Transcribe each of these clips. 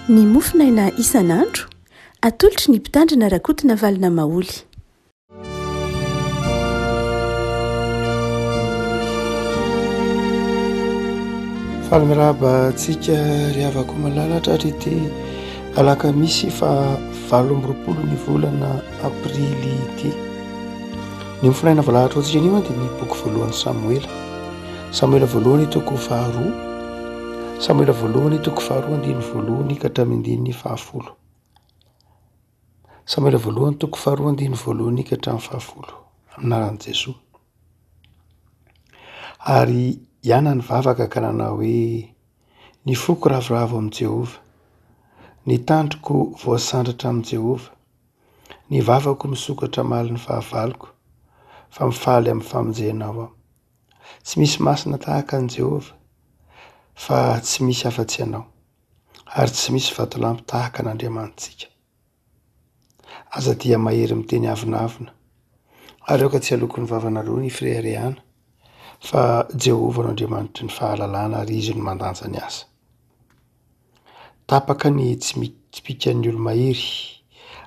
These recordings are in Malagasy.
Ny mofonaina isan'andro, atolotry ny Mpitandrina Rakotonavalona Maholy. Faly mirahaba antsika ry havako malala hatratra ity alakamisy faha 28 ny volana aprily ity. Ny mofonaina voalahatra ho antsika anio dia ny boky voalohan'i Samoela. Samoela voalohany toko faharoa, Samoela voalohany toko faharoa andininy voalohany ka hatramin'ny andininy fahafolo. Samoela voalohany toko faharoa andininy voalohany ka hatramin'ny fahafolo, amin'ny anaran'i Jesoa. Ary i Ana nivavaka ka nanao hoe, Ny foko ravoravo amin'i Jehovah, ny tandroko voasandratra amin'i Jehovah, ny vavako misokatra hamaly ny fahavaloko, fa mifaly amin'ny famonjenao aho. Tsy misy masina tahaka an'i Jehovah, fa tsy misy afa-tsy ianao, ary tsy misy vatolampy tahaka an'Andriamanitsika. Aza dia mahery miteny avonavona, ary aoka tsy haloky ny vavanareo ny fireharehana, fa Jehovah no Andriamanitry ny fahalalana ary Izy no mandanja ny asa. Tapaka ny tsipikan'ny olo-mahery,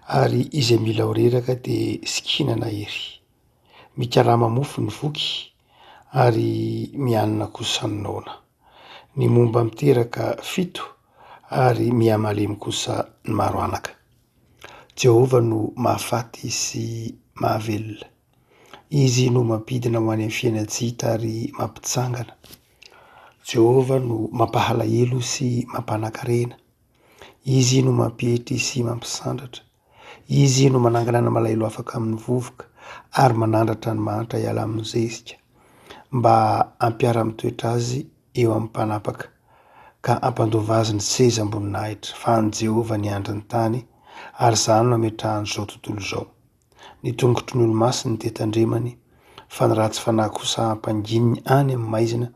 ary izay mila ho reraka dia sikinana hery. Mikarama mofo ny voky ary mianina kosa ny noana. Ny momba miteraka fito ary mihamalemy kosa ny maro anaka. Jehovah no mahafaty sy mahavelona. Izy no mampidina ho any amin'ny fiainan-tsy hita ary mampitsangana. Jehovah no mampahalahelo sy mampanan-karena. Izy no mampietry sy mampisandratra. Izy no manangana ny malahelo afaka amin'ny vovoka ary manandratra ny mahantra hiala amin'ny zezika, mba hampiara-mitoetra azy eo amin'ny mpanapaka, ka hampandova azy ny sezam-boninahitra, fa an'i Jehovah ny andrin'ny tany, ary izany no ametrahany izao tontolo izao. Ny tongotry ny olo-masiny dia tandremany, fa ny ratsy fanahy kosa hampangininy any amin'ny maizina,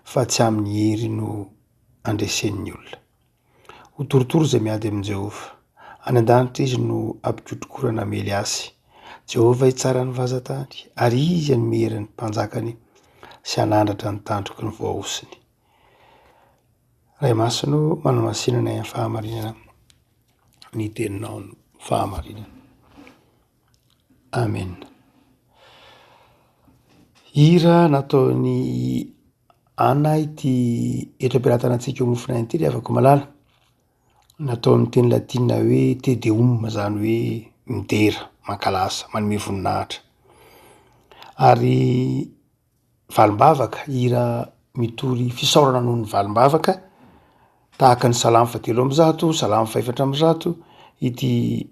fa tsy amin'ny hery no andresen'ny olona. Ho torotoro izay miady amin'i Jehovah. Any an-danitra izy no hampikotrokorana hamely azy. Jehovah hitsara ny vazan-tany, ary izy hanome hery ny mpanjakany sy hanandratra ny tandroky ny voahosony. Ray Masina ô, manamasina anay amin'ny fahamarinana, ny teninao no fahamarinana. Amen. Hira nataon'i Ana ity eto am-pelatanantsika io mofonaina ity ry havako malala. Natao amin'ny teny latina hoe Te Deum, izany hoe midera, mankalaza, manome voninahitra. Ary valim-bavaka, hira mitory fisaorana noho ny valim-bavaka, tahaka ny salamo fahatelo ambizato, salamo fahefatra ambizato, ity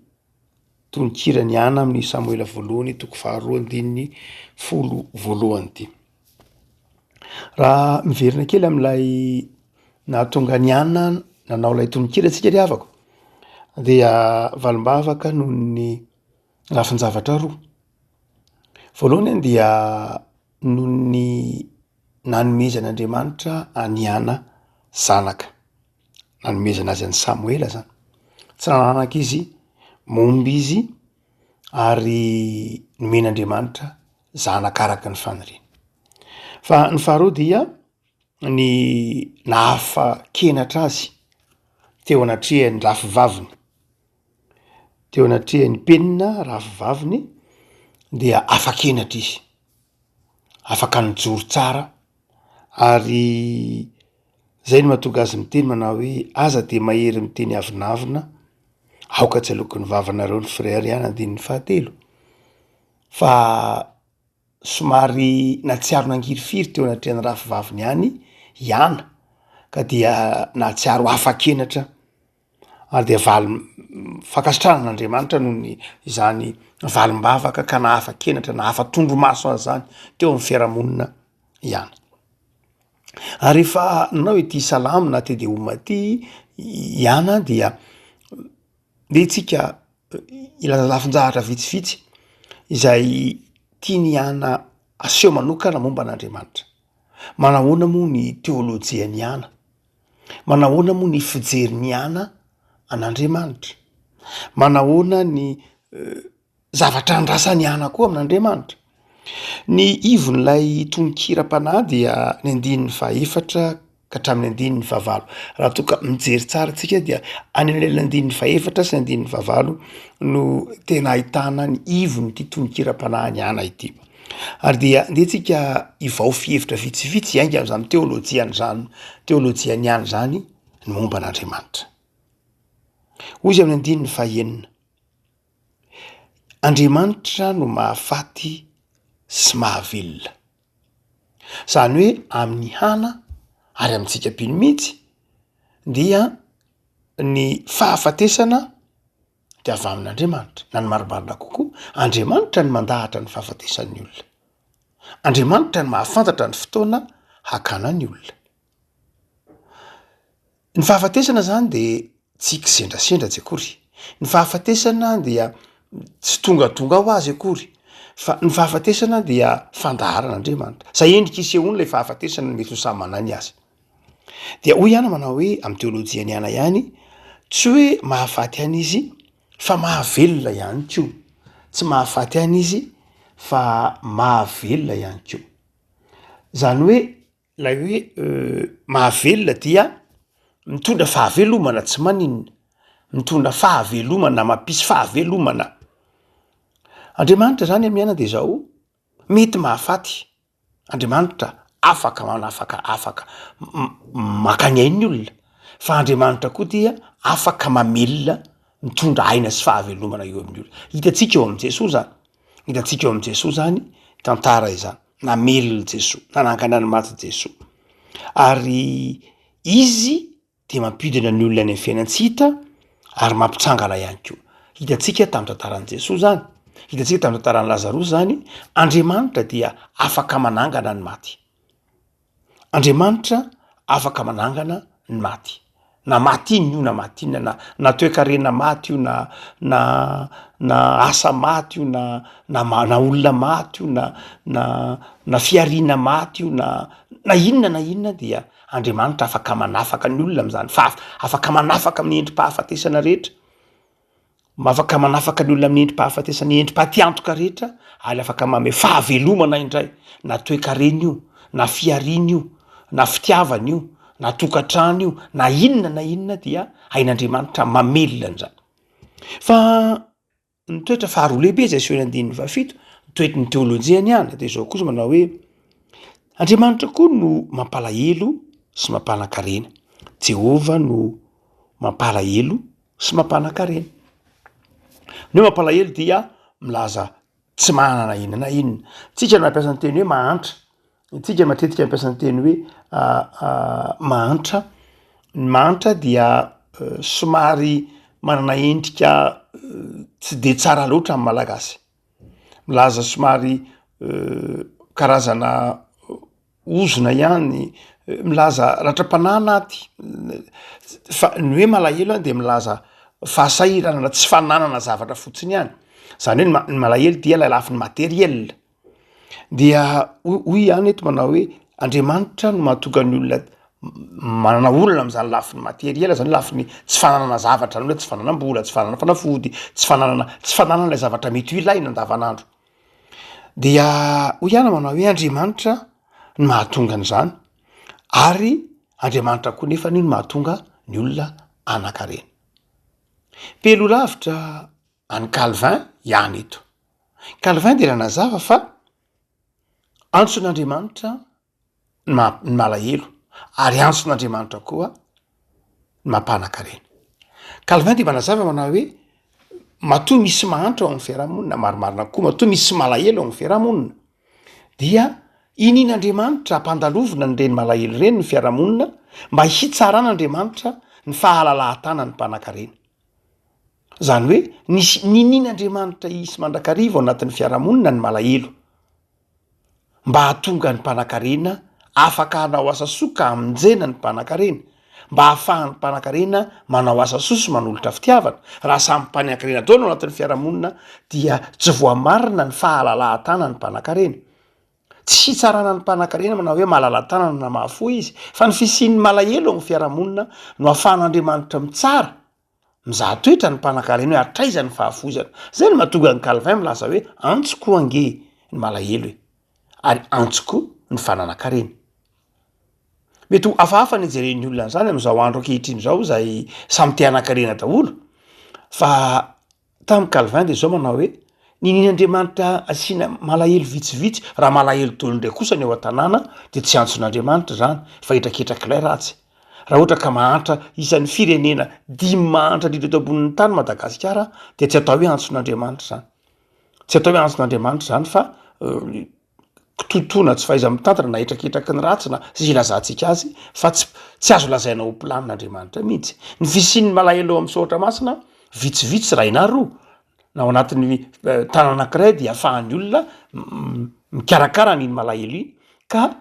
tononkiran'i Ana amin'ny Samoela voalohany toko faharoa andininy folo voalohany ity. Raha miverina kely amin'ilay nahatonga an'i Ana nanao ilay tononkira tsika ry havako dia valim-bavaka noho ny lafin-javatra roa. Voalohany dia noho ny nanomezan'Andriamanitra an'i Ana zanaka. Nanomezana azy an'i Samoela zany. Tsy nananaka izy, momba izy ary nomen'Andriamanitra zanaka araka ny faniriany. Fa ny faharoa dia ny nahafa-kenatra azy teo anatrehan'ny rafivaviny, teo anatrehan'ny penina rafivaviny dia afa-kenatra izy, afaka nijoro tsara ary zay no mahatonga azy miteny manao hoe aza de mahery miteny avonavona, aoka tsy aloky ny vavanareo ny fireharehana andininy fahatelo. Fa somary nahatsiaro nangirifiry teo anatrehan'ny rafivaviny ihany i Ana ka dia nahatsiaro afa-kenatra ary dia valim- fankasitrahana an'Andriamanitra noho ny izany valim-bavaka ka nahafa-kenatra na afa-tondromaso azy zany teo amin'ny fiarahamonina i Ana. Ary rehefa nanao ity salamo na Te Deum ity i Ana dia ndeha tsika hilaza lafin-javatra vitsivitsy izay tian'i Ana aseho manokana momba an'Andriamanitra. Manahoana moa ny teolojian'i Ana? Manahoana moa ny fijerin'i Ana an'Andriamanitra? Manahoana ny zavatra andrasan'i Ana koa amin'Andriamanitra? Ny ivon'ilay tononkiram-panahy dia ny andininy fahaefatra. ka hatramin'ny andininy fahavalo. Raha toa ka mijery tsara tsika dia any amin'ilay andininy fahefatra sy ny andininy fahavalo no tena ahitana ny ivon'ity tononkiram-panahin'i Ana ity. Ary dia ndeha tsika hivaofy hevitra vitsivitsy hiainga amin'izany teolojian'izany teolojian'i Ana izany ny momba an'Andriamanitra. Hoy izy amin'ny andininy fahenina, Andriamanitra no mahafaty sy mahavelona. Zany hoe amin'ny hana ary amintsika mpino mihitsy dia ny fahafatesana de avy amin'Andriamanitra, na ny marimarina kokoa, Andriamanitra no mandahatra ny fahafatesan'ny olona, Andriamanitra no mahafantatra ny fotoana hakana ny olona. Ny fahafatesana zany de tsy kisendrasendra tsy akory, ny fahafatesana dia tsy tongatonga ho azy akory fa ny fahafatesana dia fandaharan'Andriamanitra, zay endrika isehoany lay fahafatesana no mety ho samy manana ny azy. Dia hoy ihany manao hoe amin'ny teolojian'i Ana ihany, tsy hoe mahafaty ihany izy fa mahavelona ihany koa, tsy mahafaty ihany izy fa mahavelona ihany koa. Zany hoe lay hoe mahavelona dia mitondra fahavelomana tsy maninona, mitondra fahavelomana, mampisy fahavelomana. Andriamanitra zany amin'ny aina de zao, mety mahafaty, Andriamanitra afaka manafaka afaka maka ny ain'ny olona fa Andriamanitra koa dia afaka mamelona mitondra aina sy fahavelomana eo amin'ny olona. Hitantsika eo amin'i Jesoa zany, hitantsika eo amin'i Jesoa zany tantara izany, namelona Jesoa, nanangana ny maty Jesoa ary izy dia mampidina ny olona any amin'ny fiainan-tsy hita ary mampitsangana ihany koa. Hitantsika tamin'ny tantaran'i Jesoa izany, hitantsika tamin'ny tantaran'i Lazarosy izany, Andriamanitra dia afaka manangana ny maty. Andriamanitra afaka manangana ny maty. Na maty inona io na maty inona, na na toekarena maty io na na na asa maty io na na ma- na olona maty io na na na fihariana maty io na na inona na inona dia Andriamanitra afaka manafaka ny olona amin'izany faha- afaka manafaka amin'ny endri-pahafatesana rehetra, afaka manafaka ny olona amin'ny endri-pahafatesana, endri-patiantoka rehetra ary afaka manome fahavelomana indray, na toekarena io, na fihariana io, na fitiavana io, na tokantrano io, na inona na inona dia hain'Andriamanitra mamelona an'izany. Fa Ny toetra faharoa lehibe izay asehon'ny andininy fahafito, ny toetry ny teolojiany ihany, dia izao kosa manao hoe, Andriamanitra koa no mampalahelo sy mampanan-karena. Jehovah no mampalahelo sy mampanan-karena. Ny hoe mampalahelo dia milaza tsy manana na inona na inona. Tsika no mampiasa ny teny hoe mahantra. Tsika matetika mampiasa ny teny hoe mahantra. Ny mahantra dia somary manana endrika tsy de tsara loatra amy malagasy. Milaza somary karazana ozona ihany, milaza ratram-panahy anaty, fa ny hoe malahelo de milaza fahasahiranana tsy fananana zavatra fotsiny ihany, zany hoe ny ma- ny malahelo dia lay lafiny materiel, dia hoy hoy ihany eto manao hoe Andriamanitra no mahatonga ny olona manana olana am'zany lafiny materiel zany hoe lafiny tsy fananana zavatra zany hoe tsy fananam-bola, tsy fananana fanafody, tsy fananana tsy fananana lay zavatra mety ho ilaina andavanandro. Dia hoy ihany manao hoe Andriamanitra no mahatonga an'izany ary Andriamanitra koa nefa anie no mahatonga ny olona hanan-karena. Mpialoha lavitra an'i Calvin ihany eto. Calvin dia nanazava fa antson'Andriamanitra ny ma- ny malahelo ary antson'Andriamanitra koa ny mampanan-karena. Calvin dia manazava manao hoe matoa misy mahantra ao amin'ny fiarahamonina, marimarina kokoa matoa misy malahelo ao amin'ny fiarahamonina dia inian'Andriamanitra ampandalovina an'ireny malahelo ireny ny fiarahamonina mba hitsaran'Andriamanitra ny fahalalahan-tanan'ny mpanan-karena. Zany hoe nisy ninian'Andriamanitra hisy mandrakariva ao anatin'ny fiarahamonina ny malahelo. Mba hahatonga ny mpanankarena afaka hanao asa soa ka hamonjena ny mpanankarena, mba hahafahan'ny mpanankarena manao asa soa sy manolotra fitiavana. Raha samy mpanankarena daholo ao anatin'ny fiarahamonina dia tsy voamarina ny fahalalahan-tanan'ny mpanankarena. Tsy hitsarana ny mpanankarena manao hoe malala-tanana na mahafoy izy, fa ny fisian'ny malahelo ao amin'ny fiarahamonina no ahafahan'Andriamanitra mitsara Mizaha toetra ny mpanankarena hoe hatraiza ny fahafoizana. Zay no mahatonga an'i Calvin milaza hoe antso koa ange ny malahelo e, ary antso koa ny fananan-karena. Mety ho hafahafa ny hijeren'ny olona an'izany amin'izao andro ankehitriny izao izay samy te hanan-karena daholo fa tamin'i Calvin de zao manao hoe ninian'Andriamanitra asiana malahelo vitsivitsy, raha malahelo daholo indray kosa ny ao an-tanàna de tsy antson'Andriamanitra zany fa hetraketrak'ilay ratsy. Raha ohatra ka mahantra isan'ny firenena dimy mahantra indrindra eto ambonin'ny tany Madagasikara de tsy atao hoe antson'Andriamanitra zany, tsy atao hoe antson'Andriamanitra zany fa kitoatoa na tsy fahaiza-mitantana na hetraketraky ny ratsy na zay ilazantsika azy fa tsy tsy azo lazaina ho planin'Andriamanitra mihitsy. Ny fisian'ny malahelo ao amin'ny soratra masina vitsivitsy raha ianaro na ao anatin'ny tanàna anankiray dia ahafahan'ny olona mikarakara an'iny malahelo iny ka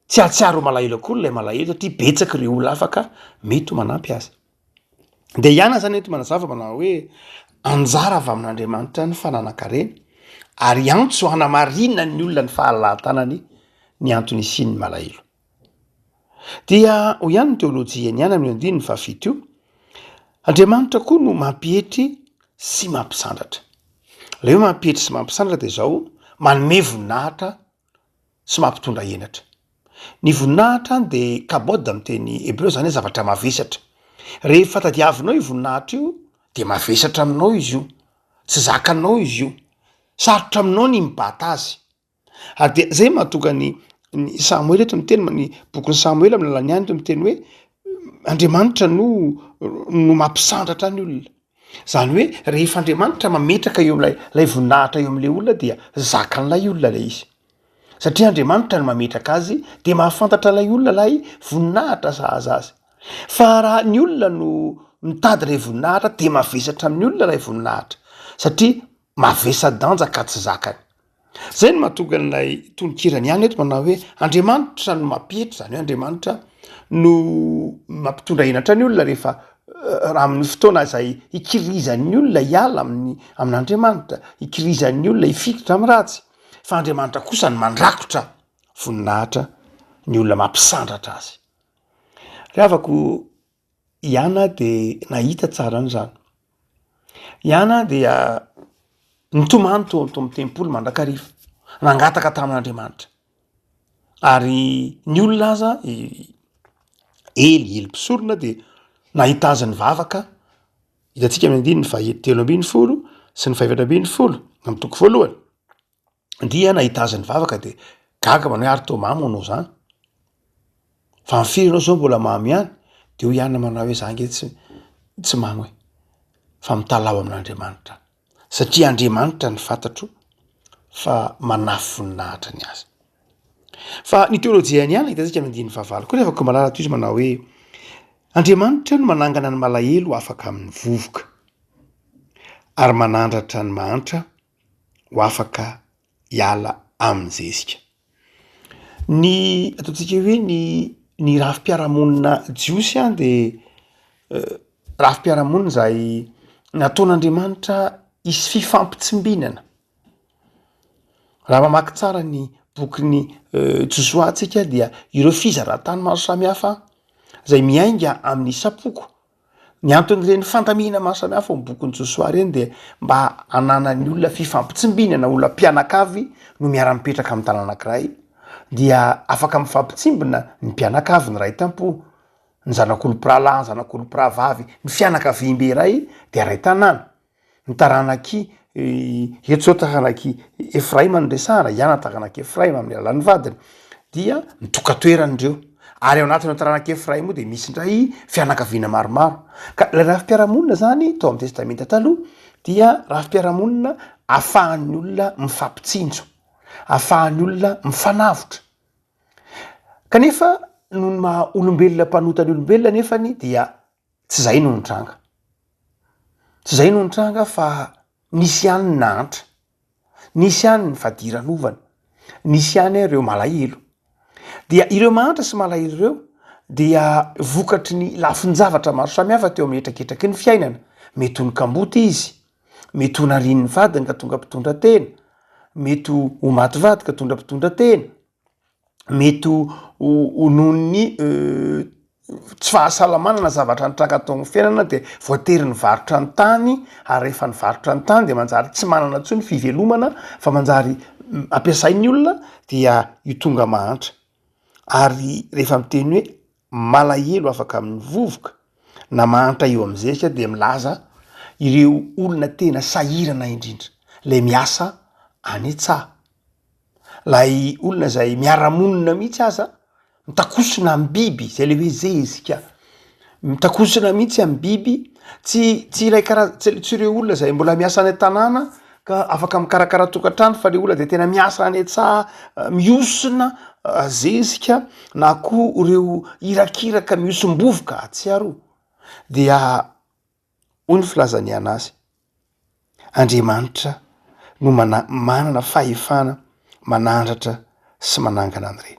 tsy hahatsiaro ho malahelo akory ilay malahelo satria betsaka ireo olona afaka mety ho manampy azy. De i Ana zany eto manazava manao hoe anjara avy amin'Andriamanitra ny fananan-karena ary antso hanamarinan'ny olona ny fahalalahan-tanany ny antony hisian'ny malahelo. Dia hoy ihany ny teolojian'i Ana amin'io andininy fahafito io, Andriamanitra koa no mampietry sy mampisandratra. Ilay hoe mampietry sy mampisandratra dia izao, manome voninahitra sy mampitondra henatra. Ny voninahitra dia kabod amin'ny teny hebreo, izany hoe zavatra mavesatra. Rehefa tadiavinao io voninahitra io dia mavesatra aminao izy io, tsy zakanao izy io, sarotra aminao ny mibata azy. Ary dia zay mahatonga ny ny Samoela eto miteny, ny bokin'i Samoela amin'ny alalan'ny ihany eto miteny hoe Andriamanitra no no mampisandratra ny olona. Zany hoe rehefa Andriamanitra mametraka eo am'lay lay voninahitra eo am'le olona dia zakan'ilay olona lay izy. Satria Andriamanitra no mametraka azy de mahafantatra ilay olona lay voninahitra sahaza azy. Fa raha ny olona no mitady lay voninahitra de mavesatra amin'ny olona lay voninahitra satria mavesa-danja ka tsy zakany. Zay no mahatonga an'ilay tononkirany ihany eto manao hoe Andriamanitra no mampietry, zany hoe Andriamanitra no mampitondra henatra ny olona rehefa raha amin'ny fotoana izay hikirizan'ny olona hiala amin'ny amin'Andriamanitra, hikirizan'ny olona hifikitra amin'ny ratsy, fa Andriamanitra kosa no mandrakotra voninahitra ny olona mampisandratra azy. Ry havako, I Ana dia nahita tsara an'izany. I Ana dia nitomany teo amin'ny tempoly mandrakariva, nangataka tamin'Andriamanitra. Ary ny olona aza, i Ely, Ely mpisorona dia nahita azy nivavaka, hitantsika amin'ny andininy faha 13 sy ny fahefatra ambin'ny folo amin'ny toko voalohany. Dia nahita azy nivavaka de gaga manao hoe ary toa mamo anao zany, fa ny firy anao zao mbola mamo ihany? De hoy ihany manao hoe za nge tsy tsy mamo e, fa mitalaho amin'Andriamanitra aho, satria Andriamanitra no fantatro fa manafy voninahitra ny azy. Fa ny teolojiany ihany hitantsika amin'ny andininy fahavalo koa rehefa komalala toy izy manao hoe Andriamanitra no manangana ny malahelo ho afaka amin'ny vovoka ary manandratra ny mahantra ho afaka hiala amin'ny zezika. Ny ataontsika hoe ny ny rafi-piarahamonina jiosy an de rafi-piarahamonina izay nataon'Andriamanitra hisy fifampitsimbinana. Raha mamaky tsara ny bokin'i Josoa tsika dia ireo fizaran-tany maro samihafa zay miainga amin'ny isam-poko Ny anton'ireny fandaminana maro samihafa ao amin'ny bokin'i Josoa ireny dia mba hananan'ny olona fifampitsimbinana, olona mpianakavy no miara-mipetraka amin'ny tanàna anankiray, dia afaka mifampitsimbina ny mpianakavy, ny ray tam-po, ny zanak'olom-pirahalahy, ny zanak'olom-pirahavavy, ny fianakaviambe iray dia ray tanàna. Ny taranak'i eto zao taranak'i Efraima no resahana, i Ana taranak'i Efraima amin'ny alalan'ny vadiny, dia mitoka-toerana ireo. Ary ao anatin'io taranak'i Efraima io dia misy indray fianakaviana maromaro. Ka ilay rafi-piarahamonina zany tao amin'ny testamenta taloha dia rafi-piarahamonina ahafahan'ny olona mifampitsinjo, ahafahan'ny olona mifanavotra. Kanefa noho ny maha olombelona mpanota ny olombelona nefany dia Tsy zay no nitranga. Tsy zay no nitranga fa nisy ihany ny nahantra, nisy ihany ny fadiranovana, nisy ihany ireo malahelo. Dia ireo mahantra sy malahelo ireo dia vokatry ny lafin-javatra maro samihafa teo amin'ny hetraketraky ny fiainana. Mety ho ny kamboty izy, mety ho narian'ny vadiny ka tonga mpitondra tena, mety ho maty vady ka tonga mpitondra tena. mety ho noho ny tsy fahasalamana na zavatra nitranga tao amin'ny fiainana de voatery nivarotra ny tany ary rehefa nivarotra ny tany de manjary tsy manana intsony fivelomana fa manjary ampiasain'ny olona dia io tonga mahantra ary rehefa miteny hoe. malahelo afaka amin'ny vovoka na mahantra eo amin'ny zezika dia milaza ireo olona tena sahirana indrindra, lay miasa any an-tsaha, lay olona zay miara-monina mihitsy aza mitakosona am biby zay le hoe zezika, mitakosona mihitsy am biby, tsy tsy ilay karaza- tsy tsy ireo olona zay mbola miasa any an-tanàna ka afaka mikarakara tokantrano fa le olona de tena miasa any an-tsaha mihosona zezika na koa ireo irakiraka mihosom-bovoka atsy aroa dia hoy ny filazan'i Ana azy, Andriamanitra no mana- manana fahefana manandratra sy manangana an'ireny.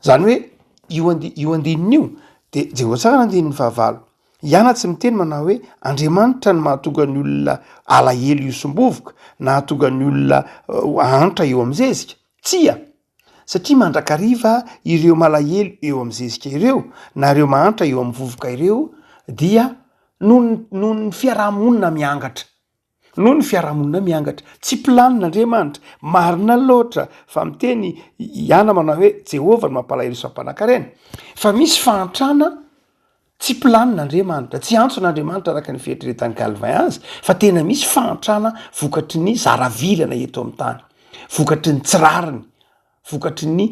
Zany hoe io andi- io andininy io de jereo tsara ny andininy fahavalo, i Ana tsy miteny manao hoe Andriamanitra no mahatonga ny olona alahelo hiosom-bovoka na hahatonga ny olona hahantra eo amin'ny zezika, tsia! Satria mandrakariva ireo malahelo eo amin'ny zezika ireo na ireo mahantra eo amin'ny vovoka ireo dia noho ny noho ny fiarahamonina miangatra, noho ny fiarahamonina miangatra. Tsy planin'Andriamanitra, marina loatra fa miteny i Ana manao hoe Jehovah no mampalahelo sy mampanankarena, fa misy fahantrana tsy planin'Andriamanitra, tsy antson'Andriamanitra araka ny fieritreretan'i Calvin azy, fa tena misy fahantrana vokatry ny zara vilana eto amin'ny tany, vokatry ny tsy rariny, vokatry ny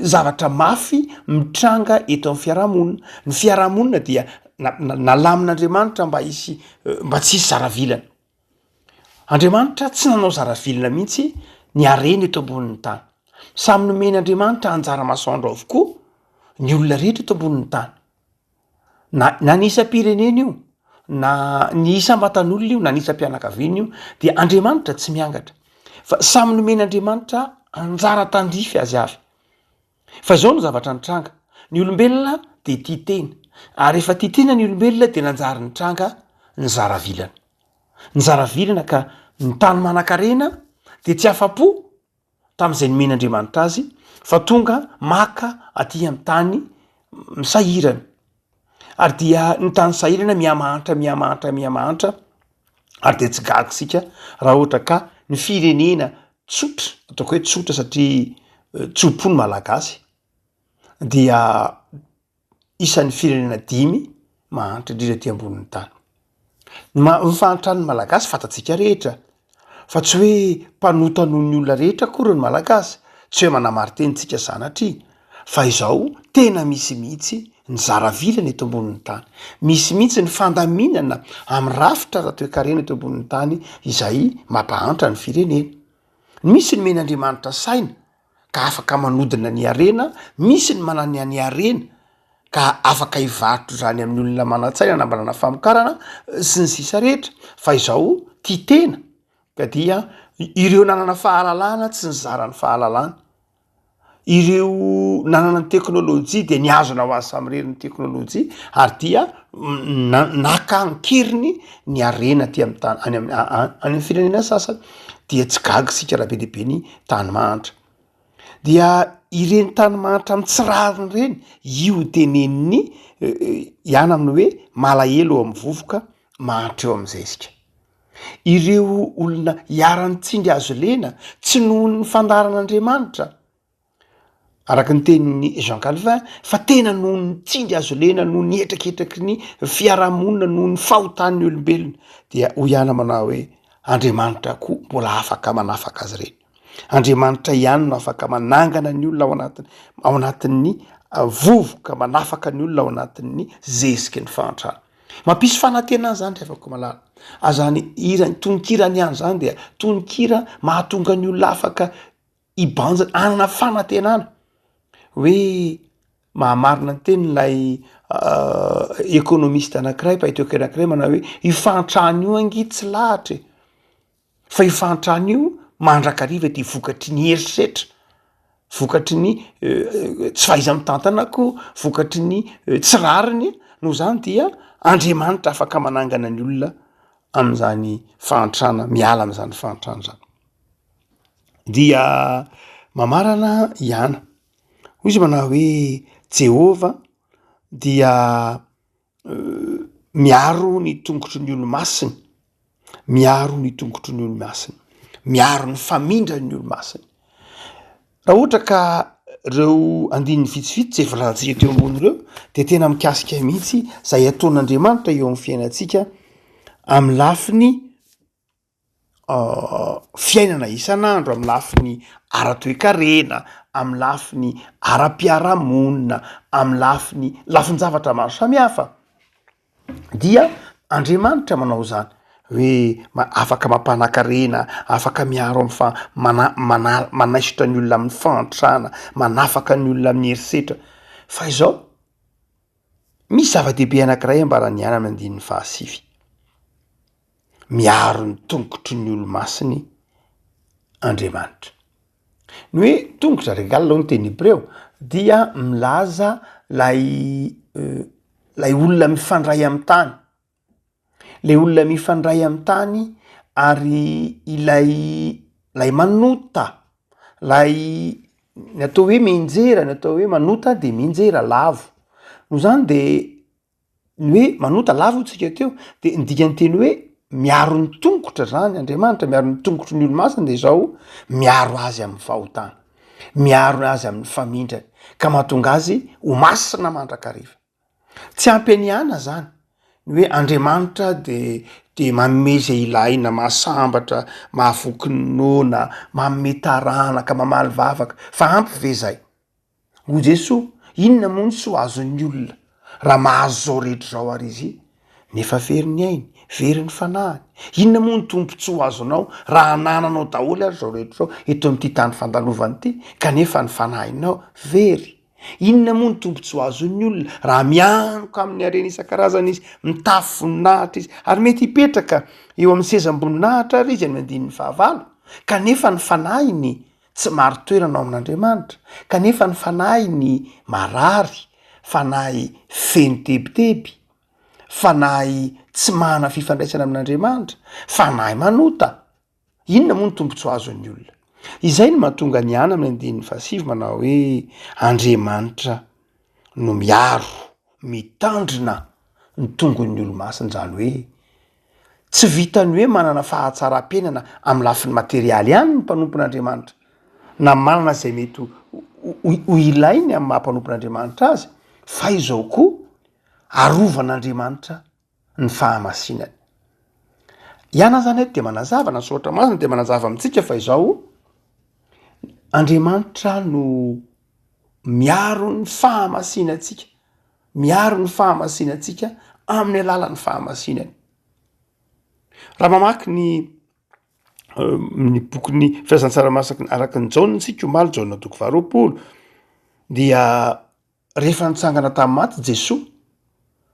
zavatra mafy mitranga eto amin'ny fiarahamonina. Ny fiarahamonina dia nalamin'Andriamanitra mba hisy mba tsy hisy zara vilana. Andriamanitra tsy nanao zara vilana mihitsy ny harena eto ambonin'ny tany. Samy nomen'Andriamanitra anjara masoandro avokoa ny olona rehetra eto ambonin'ny tany. Na na ny isam-pirenena io, na ny isam-batan'olona io, na ny isam-pianakaviana io, dia Andriamanitra tsy miangatra. Fa samy nomen'Andriamanitra anjara tandrify azy avy. Fa izao no zavatra nitranga, ny olombelona dia tia tena, ary rehefa tia tena ny olombelona dia nanjary nitranga ny zara vilana. Ny zara vilana ka ny tany manan-karena dia tsy afa-po tamin'izay nomen'Andriamanitra azy fa tonga maka aty amin'ny tany misahirana, ary dia ny tany sahirana mihamahantra mihamahantra mihamahantra ary dia tsy gaga isika raha ohatra ka ny firenena tsotra, ataoko hoe tsotra satria tso-po ny malagasy dia isan'ny firenena dimy mahantra indrindra aty ambonin'ny tany. Ny ma- ny fahantran'ny malagasy fantatsika rehetra fa tsy hoe mpanota noho ny olona rehetra akory ny malagasy, tsy hoe manamarin-teny tsika sanatria fa izao tena misy mihitsy ny zara vilana eto ambonin'ny tany, misy mihitsy ny fandaminana amin'ny rafitra ara-toekarena eto ambonin'ny tany izay mampahantra ny firenena. Misy nomen'Andriamanitra saina ka afaka manodina ny harena, misy ny manana ny harena ka afaka hivarotra izany amin'ny olona manan-tsaina na manana famokarana sy ny sisa rehetra, fa izao tia tena ka dia ireo nanana fahalalana tsy nizara ny fahalalana, ireo nanana ny teknôlôjia dia nihazona ho azy samirery ny teknôlôjia ary dia na- naka an-keriny ny harena aty amin'ny tany any amin'ny a- a- any amin'ny firenena sasany, dia tsy gaga isika raha be dia be ny tany mahantra. Dia ireny tany mahantra amin'ny tsy rariny ireny, io tenenin'i Iana amin'ny hoe malahelo eo amin'ny vovoka, mahantra eo amin'ny zezika. Ireo olona iharan'ny tsindry hazo lena tsy noho ny fandaharan'Andriamanitra, araka ny tenin'i Jean Calvin, fa tena noho ny tsindry hazo lena, noho ny hetraketraky ny fiarahamonina, noho ny fahotan'ny olombelona, dia hoy ihany manao hoe Andriamanitra koa mbola afaka manafaka azy ireny. Andriamanitra ihany no afaka manangana ny olona ao anatin-, ao anatin'ny vovoka, manafaka ny olona ao anatin'ny zeziky ny fahantrana. Mampisy fanantenana zany ry havako malala. Azany hira, tononkirany ihany zany dia tononkira mahatonga ny olona afaka hibanjina, hanana fanantenana hoe mahamarina ny tenin'ilay ekonomista anankiray, mpahay toekarena anankiray manao hoe io fahantrana io ange tsy lahatra e, fa io fahantrana io mandrakariva dia vokatry ny herisetra, vokatry ny tsy fahaiza-mitantana koa, vokatry ny tsy rariny, noho izany dia Andriamanitra afaka manangana ny olona amin'izany fahantrana, miala amin'izany fahantrana izany. Dia mamarana i Ana. Hoy izy manao hoe, Jehovah dia miaro ny tongotry ny olo-masiny, miaro ny tongotry ny olo-masiny, miaro ny famindran'ny olo-masiny. Raha ohatra ka. Reo andininy vitsivitsy zay voalazantsika teo ambony ireo de tena mikasika mihitsy zay ataon'Andriamanitra eo amin'ny fiainantsika amin'ny lafiny fiainana isan'andro, amin'ny lafiny ara-toekarena, amin'ny lafiny ara-piarahamonina, amin'ny lafiny lafin-javatra maro samihafa. Dia Andriamanitra manao izany hoe afaka mampanan-karena, afaka miaro amin'ny fa- mana- mana- manaisotra ny olona amin'ny fahantrana, manafaka ny olona amin'ny herisetra, fa izao misy zava-dehibe anankiray ambaran'ny ihany amin'ny andininy fahasivy, miaro ny tongotry ny olo-masiny Andriamanitra. Ny hoe tongotra, regal hoy ny teny hebreo, dia milaza lay lay olona mifandray amin'ny tany, lay olona mifandray amin'ny tany ary ilay lay manota, lay ny atao hoe mianjera, ny atao hoe manota de mianjera, lavo, noho izany de Ny hoe manota lavo hoy tsika teo de ny dikan'ny teny hoe miaro ny tongotra zany Andriamanitra, miaro ny tongotry ny olo-masina de zao miaro azy amin'ny fahotana, miaro azy amin'ny famindrany ka mahatonga azy ho masina mandrakariva. Tsy ampy an'i Ana zany ny hoe Andriamanitra de de manome zay ilaina, mahasambatra, mahavoky ny noana, manome taranaka, mamaly vavaka, fa ampy ve zay? Hoy Jesoa, Inona moa ny soa azon'ny olona raha mahazo izao rehetra izao ary izy nefa very ny ainy, very ny fanahiny? Inona moa ny tombontsoa azonao raha anananao daholo ary izao rehetra izao eto amin'ity tany fandalovana ity kanefa ny fanahinao very? Inona moa ny tombontsoa azon'ny olona raha mianoka amin'ny harena isan-karazany izy, mitafy voninahitra izy ary mety hipetraka eo amin'ny sezam-boninahitra ary izy any amin'ny andininy fahavalo kanefa ny fanahiny tsy marin-toerana ao amin'Andriamanitra, kanefa ny fanahiny marary, fanahy feno tebiteby, fanahy tsy manana fifandraisana amin'Andriamanitra, fanahy manota. Inona moa ny tombontsoa azon'ny olona? Izay no mahatonga ny ana amin'ny andininy fahasivy manao hoe Andriamanitra no miaro, mitandrina ny tongon'ny olo-masina, izany hoe Tsy vitan'ny hoe manana fahatsaram-piainana amin'ny lafiny materialy ihany ny mpanompon'Andriamanitra, na manana izay mety ho ilainy amin'ny maha mpanompon'Andriamanitra azy, fa izao koa, arovan'Andriamanitra ny fahamasinany. Iana zany eto dia manazava, na ny soratra masina dia manazava amintsika fa izao, Andriamanitra no miaro ny fahamasinantsika. Miaro ny fahamasinantsika amin'ny alalan'ny fahamasinany. Raha mamaky ny ny bokin'ny filazantsara masaka araka ny Jaona isika omaly, Jaona toko faharoapolo, dia rehefa nitsangana tamin'ny maty Jesoa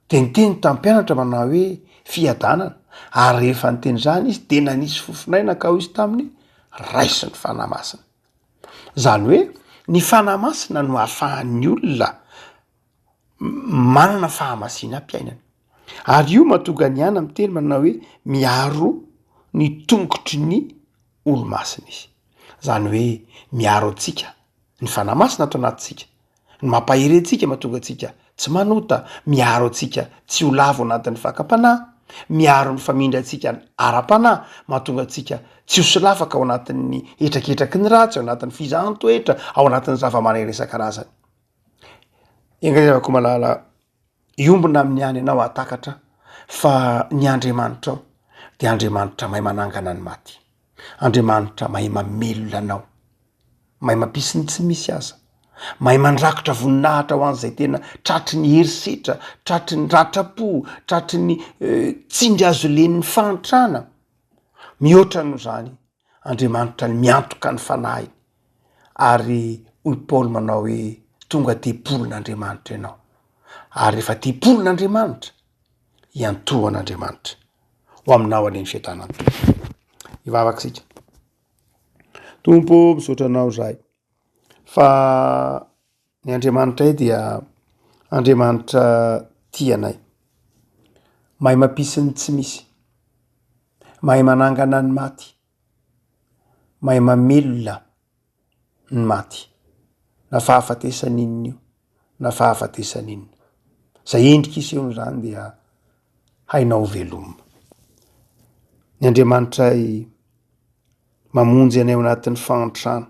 de niteny tamin'ny mpianatra manao hoe fiadanana, ary rehefa niteny izany izy de nanisy fofonaina ka hoy izy taminy raiso ny Fanahy Masina. Zany hoe ny Fanahy Masina no ahafahan'ny olona manana fahamasinam-piainana. Ary io mahatonga ny ana miteny manao hoe miaro ny tongotry ny olo-masina izy. Zany hoe miaro antsika ny Fanahy Masina ato anatintsika. Ny mampahery antsika mahatonga antsika tsy manota, miaro antsika tsy ho lavo anatin'ny fakam-panahy, miaro ny famindrantsika ara-panahy, mahatonga antsika tsy ho solafaka ao anatin'ny hetraketraky ny ratsy, ao anatin'ny fizahan-toetra, ao anatin'ny zava-manahira isan-karazany. Enga anie Rakomalala hiombona aminy ihany ianao hahatakatra fa ny Andriamanitrao dia Andriamanitra mahay manangana ny maty, Andriamanitra mahay mamelona anao, mahay mampisy ny tsy misy aza, mahay mandrakotra voninahitra ho an'izay tena tratry ny herisetra, tratry ny ratram-po, tratry ny tsindry hazo len'ny fahantrana. Mihoatra noho izany, Andriamanitra ny miantoka ny fanahiny, ary hoy Paoly manao hoe tonga tempolin'Andriamanitra ianao, ary rehefa tempolin'Andriamanitra, iantohan'Andriamanitra. Ho aminao anie ny fiadanan'ny Tompo. Hivavaka isika. Tompo ô, misaotra anao izahay fa ny Andriamanitray dia Andriamanitra tia anay. Mahay mampisy ny tsy misy, mahay manangana ny maty, mahay mamelona ny maty, na fahafatesana inona io na fahafatesana inona. Izay endrika isehony izany dia hainao ho velomina. Ny Andriamanitray mamonjy anay ao anatin'ny fahantrana,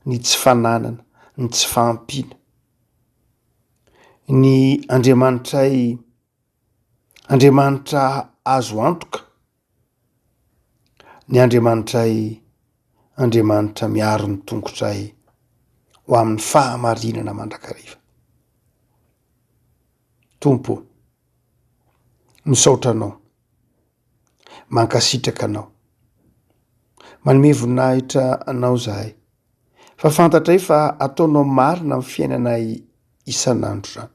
ny tsy fananana, ny tsy fahampiana. Ny Andriamanitray, Andriamanitra azo antoka, ny Andriamanitray, Andriamanitra miaro ny tongotray ho amin'ny fahamarinana mandrakariva. Tompo ô, misaotra Anao, mankasitraka Anao, manome voninahitra Anao izahay, fa fantatray fa ataonao marina amin'ny fiainanay isan'andro izany.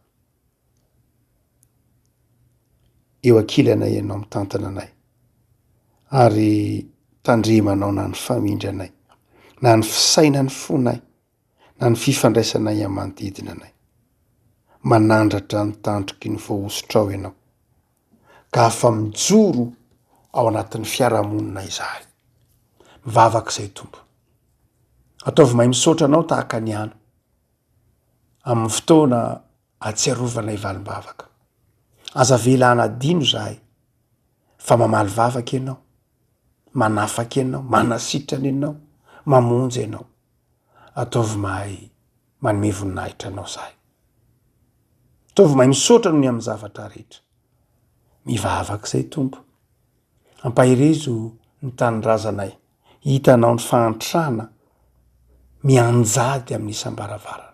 Eo ankilanay Ianao mitantana anay, ary tandremanao na ny famindranay, na ny fisainan'ny fonay, na ny fifandraisanay amin'ny manodidina anay. Manandratra ny tandroky ny voahosotrao Ianao, ka afa-mijoro ao anatin'ny fiarahamonina izahay. Mivavaka izay Tompo. Ataovy mahay misaotra Anao tahaka ny ana, amin'ny fotoana ahatsiarovanay valim-bavaka. Aza avela hanadino izahay fa mamaly vavaka Ianao, manafaka Ianao, manasitrana Ianao, mamonjy Ianao. Ataovy mahay manome voninahitra Anao izahay. Ataovy mahay misaotra noho ny amin'ny zavatra rehetra. Mivavaka izay Tompo. Ampaherezo ny tanindrazanay. Hitanao ny fahantrana mianjady amin'ny isam-baravarana.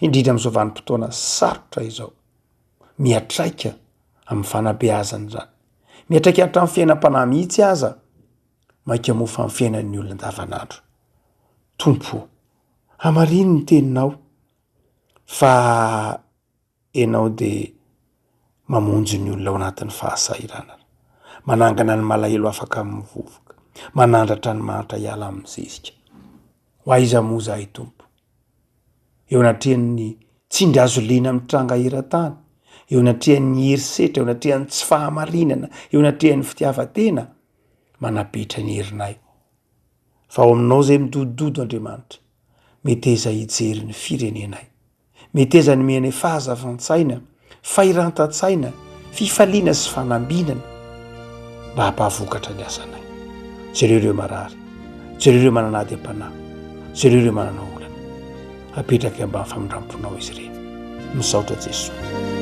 Indrindra amin'izao vanim-potoana sarotra izao. Miatraika amin'ny fanabeazana izany. Miatraika hatramin'ny fiainam-panahy mihitsy aza. Mainka moa fa ny fiainan'ny olona andavanandro. Tompo ô, hamarino ny teninao fa Ianao dia mamonjy ny olona ao anatin'ny fahasahiranana, manangana ny malahelo afaka amin'ny vovoka, manandratra ny mahantra hiala amin'ny zezika. Ho aiza moa izahay Tompo? Eo anatrehan'ny tsindry hazo lena mitranga eran-tany, eo anatrehan'ny herisetra, eo anatrehan'ny tsy fahamarinana, eo anatrehan'ny fitiavan-tena, manapetra ny herinay. Fa ao aminao izay midodododo Andriamanitra, meteza hijery ny firenenay. Meteza nomena fahazavan-tsaina, fahirantan-tsaina, fifaliana sy fanambinana mba hampahavokatra ny asanay. Jereo ireo marary, jereo ireo manana ady am-panahy, jereo ireo manana olana. Apetraky ambany famindram-ponao izy ireny. Misaotra Jesoa.